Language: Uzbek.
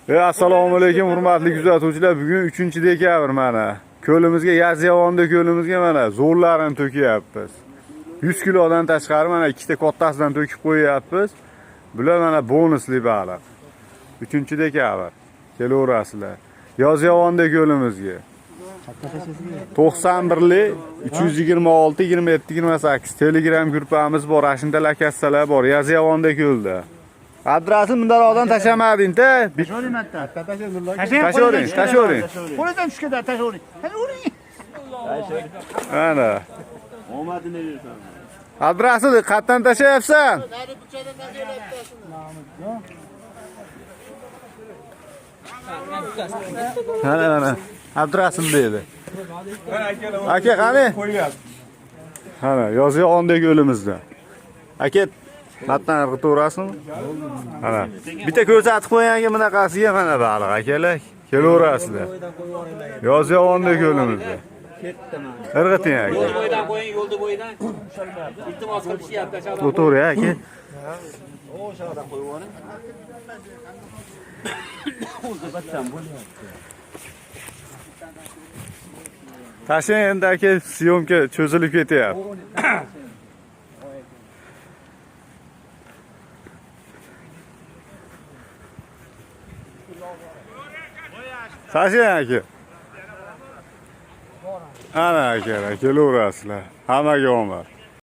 Assalomu alaykum hurmatli kuzatuvchilar. Bugun 3-dekabr mana. Ko'limizga, Yozyovonda ko'limizga mana zo'rlarini to'kyapmiz. 100 kilodan tashqari mana ikkita kattasidan to'kib qo'yyapmiz. Bular mana bonusli baliq. 3-dekabr. Kelaverasizlar. Yozyovonda ko'limizga. 91lik 326 27 28 Telegram gruppamiz bor, Ashintal akassalar bor, Yozyovonda ko'lda. Adresi bundaroqdan tashlamading-da. Tashlavering hatta. Tashlavering, tashlavering. Qo'lidan tushganda tashlavering. Tashlavering. Ana. Omadini bersin. Adresini qayerdan tashlayapsan? Mana mana. Abdurasul deydi. Aka qani? Mana Yozyovondagi o'limizda. Aka, matdan irg'itaverasizmi? Mana. Bitta ko'rsatib qo'ying aka bunaqasiga mana baliq akalar. Kelaverasizlar. Yozyovondagi o'limizda. Irg'iting aka. Yo'l bo'yidan qo'ying, yo'lda bo'yidan. Iltimos qilib ishyapti. O'tur ya aka. O'shadan qo'yib yuboring. O'zi battan bo'lyapti. Tashlang endi aka, syomka cho'zilib ketyapti. Tashlang aka. Ana akalar, kelaverasizlar. Hammaga omad.